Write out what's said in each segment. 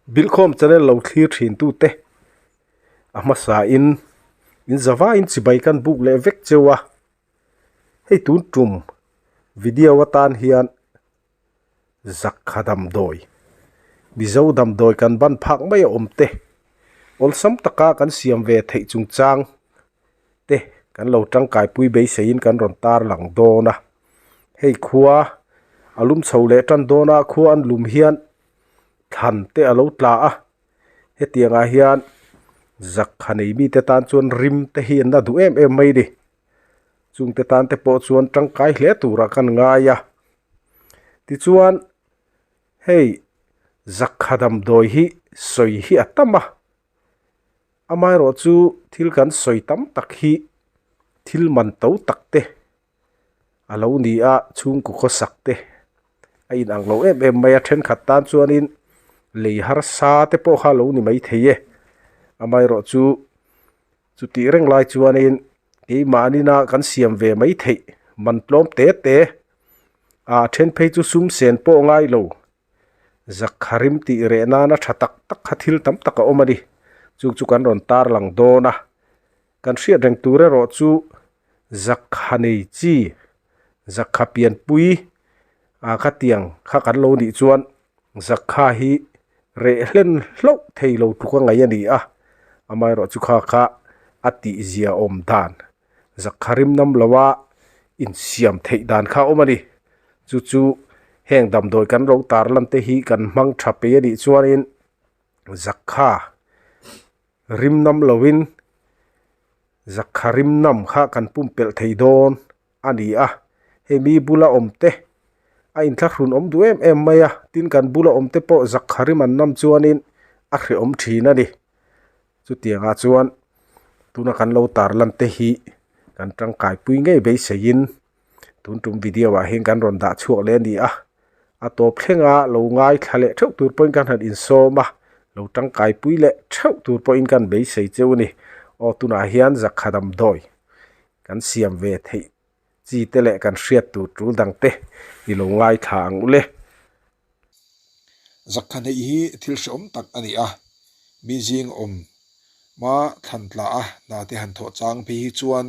Bilkhawm channel lo thlir thin tute a hmasa in in zavaiin chibai kan buk leh vek cheu a, hei tun tum video atan hian Zakha damdawi, Mizo damdawi kan ban phak mai a awm te, awlsam taka kan siam ve theih chungchang te kan lo tangkaipui beiseiin kan rawn tarlang dawn a. Hei khua a lum chho leh tan dawn a, khua an lum hian thlan te a lo tla a, hetiangah hian zakha nei mite tan chuan rim te hi an la duh em em mai a ni. Chungte tan te pawh chuan tangkai hle turah kan ngai a tichuan hei zakha damdawi hi sawi hi a tam a amaherawh chu thil kan sawi tam tak hi thil man to tak te a lo ni a chhungkaw khawsak te a inang lo em em mai a thenkhat tan chuanin lei harsa te pawh kha a lo ni maithei e amaherawh chu. Chutih reng lai chuanin keimahni na kan siam ve mai theih man tlawm te te ah then phei chu sum sen pawh ngai lo zakharim tih reh nana tha tak tak kha thil tam tak a awm a ni chu chu kan rawn tarlang dawn a kan hriat reng tur erawh chu zakha nei chi zakha pianpui ah khatiang kha kan lo nih chuan Zakha hi reh hlen hlauh thei lo tluk a ngaih a ni a, amaherawh chu kha kha a tih zia awm dan zakha rim nam loa insiam theih dan kha a awm a ni. Chu chu heng damdawi kan lo tarlan te hi kan hmang tha pei a nih chuanin zakha rim nam loin zakha rim nam kha kan pumpelh thei dawn. a ni a hei mi bula awm te a inthlahrun awm duh em em mai a tin kan bula awm te pawh zakharim an nam chuanin a hrehawm thin a ni chutiangah chuan tuna kan lo tarlan te hi kan tangkaipui ngei beiseiin tun tum video ah hian kan rawn dah chhuak leh a ni a a tawp thlenga lo ngaithla leh theuh tur pawhin kan han insawm a lo tangkaipui leh theuh tur pawhin kan beisei cheu a ni aw tunah hian zakha damdawi. Kan siam ve theih chi te leh kan hriat tur tul dang te i lo ngaithla ang u le. Zakha neih hi thil hrehawm tak a ni a, mi zing awm hma thlan tla a hna te han thawh chang phei hi chuan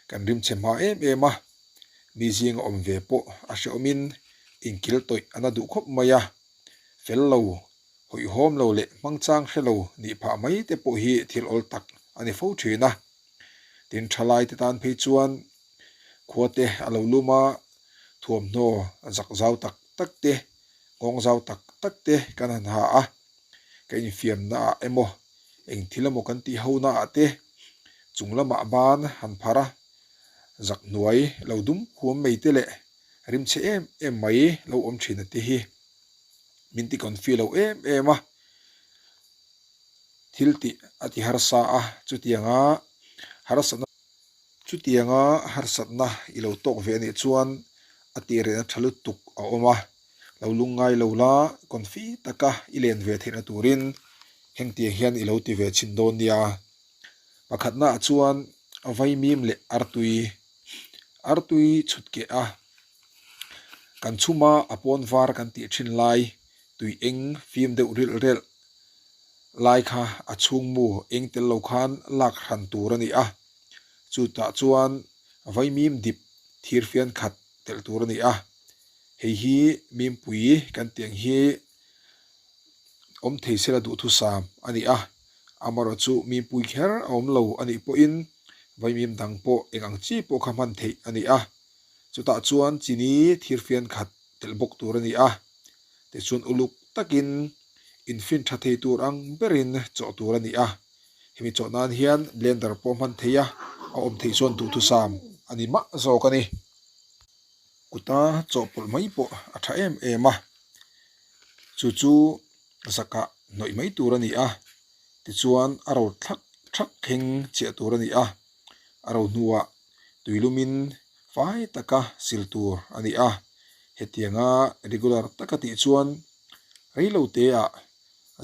kan rim chhe hma em em a, mi zing awm ve pawh a hrehawmin inkil tawih a na duh khawp mai a, fel lo, hawihhawm lo leh hmangchang hre lo nih phah mai te pawh hi thil awl tak a ni fo thin a. Tin thalai te tan phei chuan khua te a lo lum a, thuamhnaw zak zau tak tak te, nghawng zau tak tak te kan han ha a, ka infiamna ah emaw eng thil emaw kan tih ho na ah te chung lamah ban han phar a, zak hnuai lo dum huam mai te leh rimchhe em em mai lo awm thin a te hi min ti confi lo em em a. Thil tih a ti harsa a, chutianga harsatna chutianga harsatna i lo tawk ve anih chuan a tih rehna tha lutuk a awm a, lo lungngai lo la confi taka i len ve theihna turin hengtiang hian i lo ti ve chhin dawn nia. Pakhatna ah chuan vaimim leh artui, artui chhut keh a, kan chhuma a pawn var kan tih thin lai tui eng fim deuh rilh relh lai kha a chhungmu eng tel lo khan lak hran tur a ni a, chutah chuan vaimim dip thir fian khat telh tur a ni a, hei hi mimpui kan tih ang hi awm thei sela duhthusam a ni a, amaherawh chu mimpui kher a awm lo a nih pawhin vaimim dang pawh eng ang chi pawh kha hman theih a ni a, chutah chuan chini thir fian khat telh bawk tur a ni a, tichuan uluk takin infin tha thei tur ang berin chawh tur a ni a, hemi chawh nan hian blender pawh hman thei a, a awm theih chuan duhthusam a ni mah zawk a ni. Kuta chawhpawlh mai pawh a tha em em a, chu chu zakah hnawih mai tur a ni a, tichuan a ro thak thak thleng chiah tur a ni a, a ro hnuah tuilumin fai taka sil tur a ni a, hetianga regular taka tih chuan Reilo te ah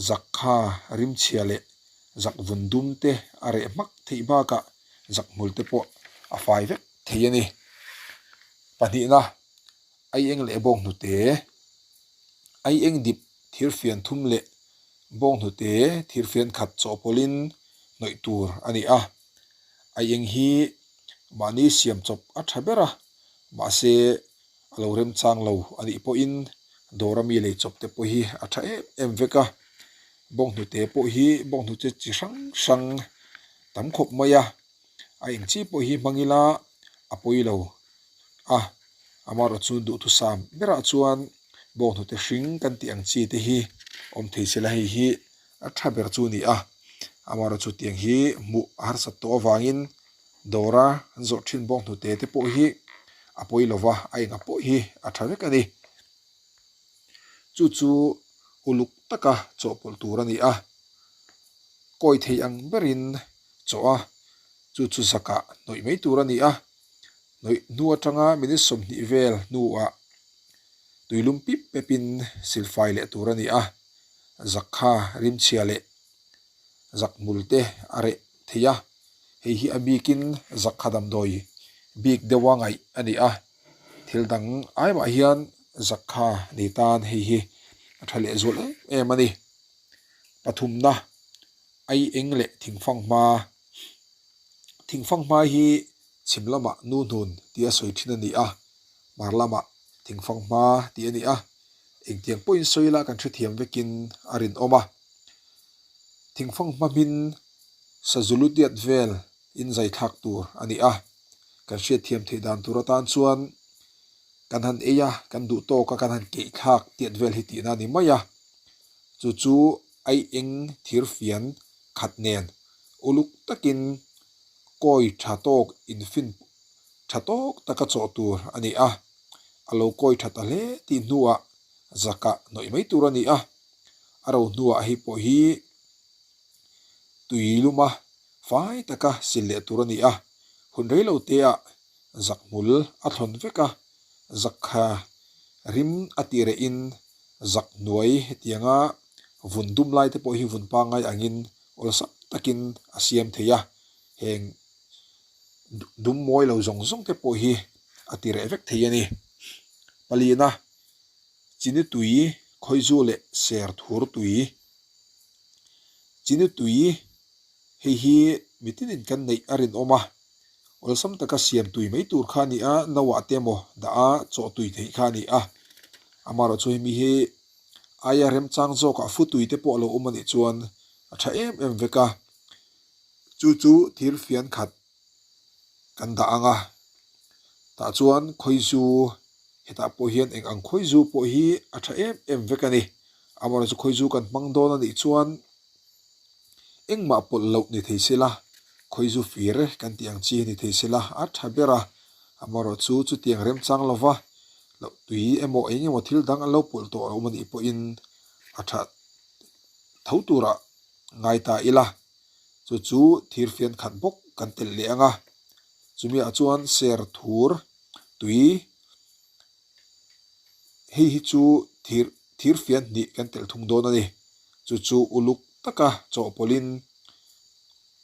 zak kha rimchhia leh zak vun dum te a reh hmak theih bakah zak hmul te pawh a fai vek thei a ni. Pahnihna, ai eng leh bawk hnute, ai eng dip thir fian thum leh Bawnghnute thirfian khat chawhpawlhin hnawih tur a ni a. A eng hi mahni siam chawp a tha ber a, mahse a lo remchang lo a nih pawhin dawra mi lei chawp te pawh hi a tha em em vek a. Bawnghnute pawh hi bawnghnute chi hrang hrang tam khawp mai a, a eng chi pawh hi hmang ila a pawi lo a, amaherawhchu duhthusam berah chuan bawnghnute hring kan tih ang chi te hi awm thei sela hei hi a tha ber chu a ni a, amaherawhchu tiang hi hmuh a harsat tawh avangin dawra an zawrh thin bawnghnute te pawh hi a pawi lova a enga pawh hi a tha vek a ni. Chu chu uluk taka chawhpawlh tur a ni a, kawi thei ang berin chawh a, chu chu zakah hnawih mai tur a ni a, hnawih hnu atanga minute 20 vel hnuah tuilum pip pepin silfai leh tur a ni a, zak kha rimchhia leh zak hmul te a reh thei a, hei hi a bikin zak kha damdawi bik deuha ngaih a ni a, thil dang ai mah hian zak kha nei tan hei hi a tha leh zual em em a ni. Pathumna ai eng leh thingfang hma Thingfang hma hi chhim lamah nu hnun tih a sawi thin a ni a, hmar lamah thingfang hma tih a ni a, engtiang pawhin sawi ila kan hrethiam vekin a rinawm a. Thingfang hma hmin Sazulu tiat vel in zai thlak tur a ni a, kan hriatthiam theih dan tur atan chuan kan han ei a, kan duh tawk a kan han keih thlak tiat vel hi tihna a ni mai a, chu chu ai eng thirfian khat nen uluk takin kawi tha tawk infin tha tawk taka chawh tur a ni a, a lo kawi tha ta hle tih hnuah zakah hnawih mai tur a ni a, a ro hnuah hei pawh hi tui luma fai taka sil leh tur a ni a, hun rei lo teah zak hmul a thlawn vek a, zak kha rim a tih rehin zak hnuai hetianga vun dum lai te pawh hi vun pangngai angin awlsam takin a siam thei a, heng dum mawi lo zawng zawng te pawh hi a ti reh vek thei a ni. Palina, chini tui, khawizu leh ser thur tui. Chini tui hei hi mitinin kan neih a rinawm a, awlsam taka siam tui mai tur kha a ni a, no ah te emaw dah a chawh tui theih kha a ni a, amaherawhchu hemi hi aia remchang zawkah futui te pawh a lo awm a nih chuan a tha em em vek a, chu chu thir fian khat kan dah ang a, tah chuan khawizu hetah pawh hian eng ang khawizu pawh hi a tha em em vek a ni, amaherawhchu khawizu kan hmang dawn a nih chuan engmah pawlh loh ni thei sela, khawizu fir kan tih ang chi hi ni thei sela a tha ber a, amaherawhchu chutiang remchang lova loh tui emaw eng emaw thil dang an lo pawlh tawh a awm a nih pawhin a tha tho turah ngai ta ila, chu chu thir fian khat bawk kan telh leh ang a, chumi ah chuan ser thur tui hei hi chu thir thir fian hnih kan telh thung dawn a ni, chu chu uluk taka chawhpawlhin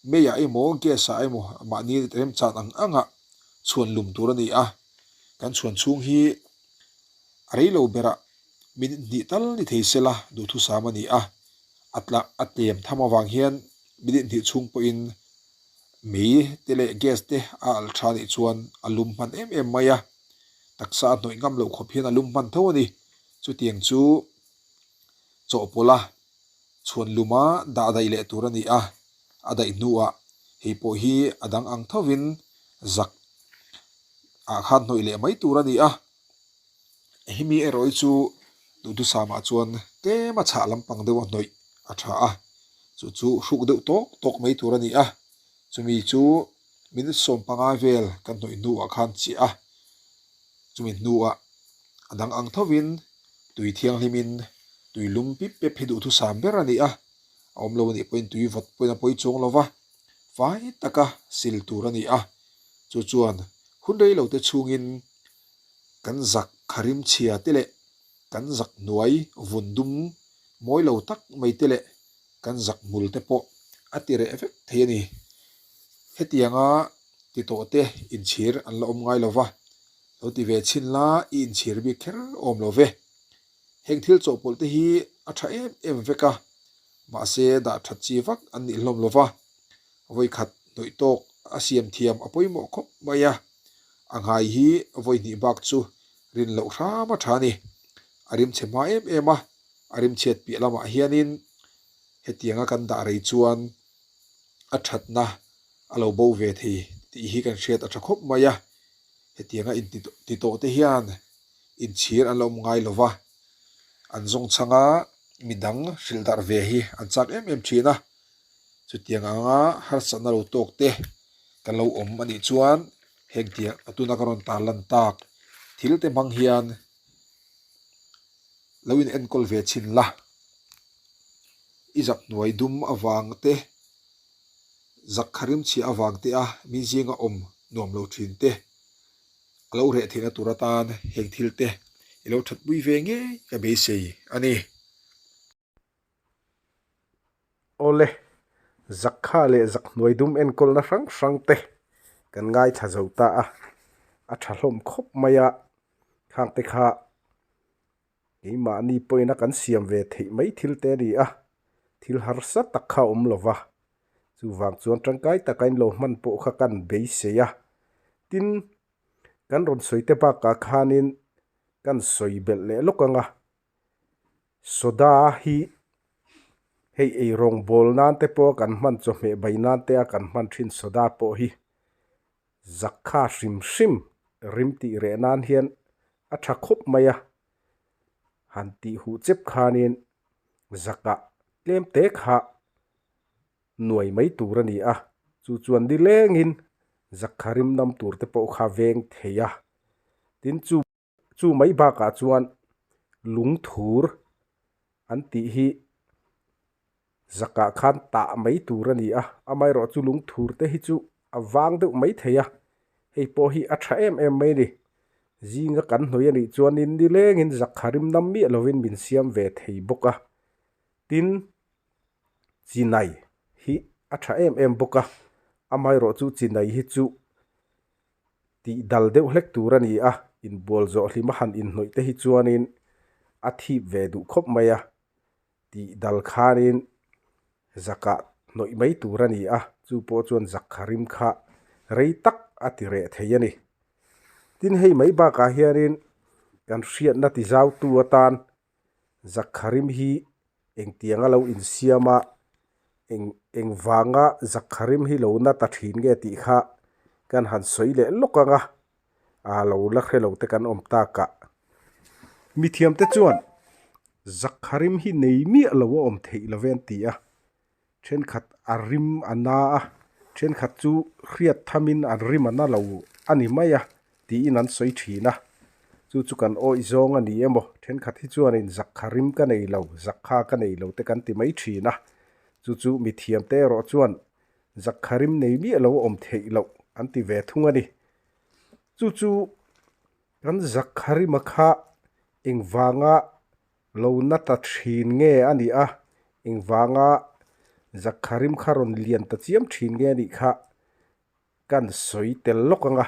meiah emaw gas ah emaw mahni remchan ang angah chhuan lum tur a ni a, kan chhuan chhung hi a rei lo berah minute hnih tal ni thei sela duhthusam a ni a, a tla a tlem tham avang hian minute hnih chhung pawhin mei te leh gas te a alh tha nih chuan a lum hman em em mai a, taksa a hnawih ngam loh khawp hian a lum hman tho a ni, chutiang chu chawhpawlh a chhuan luma dah daih leh tur a ni a, a daih hnuah hei pawh hi a dang ang thovin zak ah khan hnawih leh mai tur a ni a. Hemi erawh hi chu duhthusam ah chuan tlem a chhah lampang deuh a hnawih a tha a, chu chu hruk deuh tawk tawk mai tur a ni a, chumi chu minute 15 vel kan hnawih hnuah khan chiah a, chumi hnuah a dang ang thovin tui thianghlimin tui lum pip pep hi duhthusam ber a ni a, a awm lo a nih pawhin tui vawt pawhin a pawi chuang lo va, fai taka sil tur a ni a, chu chuan hun rei lo te chhungin Kan zak kharim chhia te leh kan zak hnuai vun dum mawi lo tak mai te leh kan zak hmul te pawh a ti reh vek thei a ni. Hetianga ti tawh te inchhir an la awm ngai lo va, lo ti ve chhin la i inchhir bik kher awm lo ve. Heng thil chawhpawlh te hi a tha em em vek a. Mahse dah that chi vak an nih hlawm lo va, vawi khat hnawih tawk a siam thiam a pawimawh khawp mai a. A ngai hi vawi hnih bak chu rin loh hram a tha a ni. A rim chhe hma em em a, a rim chhiat piah lamah hianin hetianga kan dah rei chuan a thatna a lo bo ve thei tih hi kan hriat a tha khawp mai a. Hetianga inti tawh te hian inchhir an lo awm ngai lo va, an zawng chhanga midang hrilh darh ve hi an chak em em thin a. Chutiang anga harsatna lo tawk te kan lo awm a nih chuan heng tiang a tuna ka rawn tar lan tak thil te hmang hian lo in enkawl ve chhin la. I zak hnuai dum avang te, zak kha rimchhia avang te a mi zinga awm nuam lo thin te a lo reh theihna tur atan heng thil te i lo thatpui ve ngei ka beisei a ni. Awle, Zakkha leh Zakhnuai dum enkawlna hrang hrang te kan ngaithla zo ta a, a tha hlawm khawp mai a, khang te kha keimahni pawhin a kan siam ve theih mai thil te a ni a, thil harsa tak kha a awm lo va, chuvang chuan tangkai taka in lo hman pawh kha kan beisei a, tin kan rawn sawi te bakah khanin kan sawi belh leh lawk ang a. Soda hi hei eirawng bawl nan te pawh kan hman chawhmeh bai nan te a kan hman thin soda pawh hi zakha hrim hrim rim tih reh nan hian a tha khawp mai a, han tih huh chep khanin zakah tlem te kha nuai mai tur a ni a, chu chuan nilengin zakha rim nam tur te pawh kha veng thei a, tin chu. Chu mai bakah chuan lungthur an tih hi zakah khan tah mai tur a ni a, amaherawh chu lungthur te hi chu a vang deuh mai thei a, hei pawh hi a tha em em mai a ni. Zinga kan hnawih a nih chuanin nilengin zakha rim nam miah lovin min siam ve thei bawk a, tin chinai hi a tha em em bawk a, amaherawh chu chinai hi chu Tih dal deuh hlek tur a ni a, inbual zawh hlim a han inhnawih te hi chuanin a thip ve duh khawp mai a, tih dal khanin zakah hnawih mai tur a ni a, chu pawh chuan zak kha rim kha rei tak a ti reh thei a ni. Tin hei mai bakah hianin kan hriatna ti zautu atan Zakharim hi engtianga lo insiam a, eng eng vanga Zakharim hi lo na ta thin nge tih kha kan han sawi leh lawk ang a, aa lo la hre lo te kan awm tak ah. Mithiamte chuan Zakharim hi nei miah lo a awm theih lo ve an ti a, Thenkhat a rim a na a, thenkhat chu hriat thamin an rim a na lo a ni mai a tiin an sawi thin a. Chu chu kan awih zawng a ni emaw, thenkhat hi chuanin zakkha rim ka nei lo, zakkha ka nei lo te kan ti mai thin a. Chu chu mithiamte erawh chuan zakkha rim nei miah lo a awm theih loh an ti ve thung a ni. Chu chu kan zakkha rima kha engvanga Lo na ta thin nge a nih a, engvanga Zakharim kha rawn lian ta chiam thin nge a nih kha kan sawi tel lawk ang a.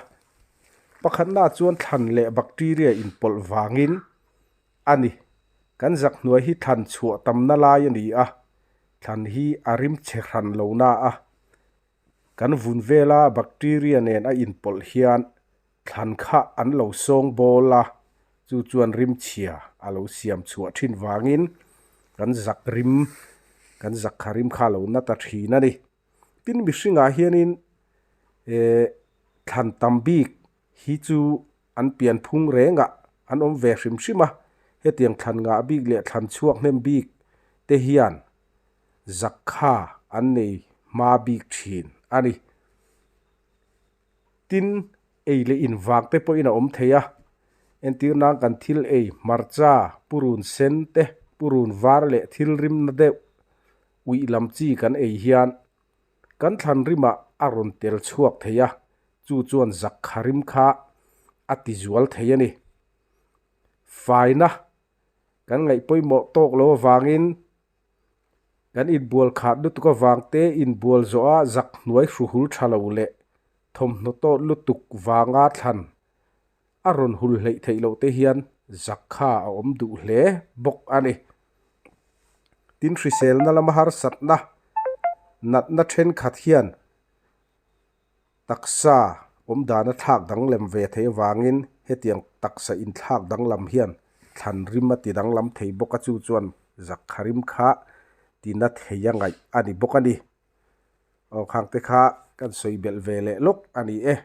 Pakhatna chuan thlan leh bacteria inpawlh vangin a ni. Kan zak hnuai hi thlan chhuah tamna lai a ni a, thlan hi a rim chhe hran lo na a. Kan vun vela bacteria nen a inpawlh hian Thlan kha an lo sawng bawl a, chu chuan rimchhia a lo siam chhuah thin vangin kan zak rim, kan zak kha rim kha a lo na ta thin a ni. Tin mihringah hianin eh thlan tam bik hi chu an pianphung rengah an awm ve hrim hrim a, hetiang thlan ngah bik leh thlan chhuak hnem bik te hian zak kha an nei hma bik thin a ni. Tin, ei leh in vang te pawhin a awm thei a. Entir nan kan thil ei hmarcha, purun sen te, purun var leh thil rimna deuh uih lam chi kan ei hian kan thlan rimah a rawn tel chhuak thei a, chu chuan zak kha rim kha a ti zual thei a ni. Faina kan ngaih pawimawh tawk lo avangin Kan inbual khat lutuk avang te inbual zawh a zak hnuai hruhul tha lo leh thawmhnaw tawt lutuk vanga thlan a rawn hul hleih theih loh te hian zak kha a awm duh hle bawk a ni. Tin, hriselna lama harsatna, natna thenkhat hian taksa awmdana thlak danglam ve theih avangin hetiang taksa inthlak danglam hian thlan rim a ti danglam thei bawk a, chu chuan zakharim kha tina thei a ngaih a ni bawk a ni. Aw khangte kha kan sawi belh ve leh lawk a ni e.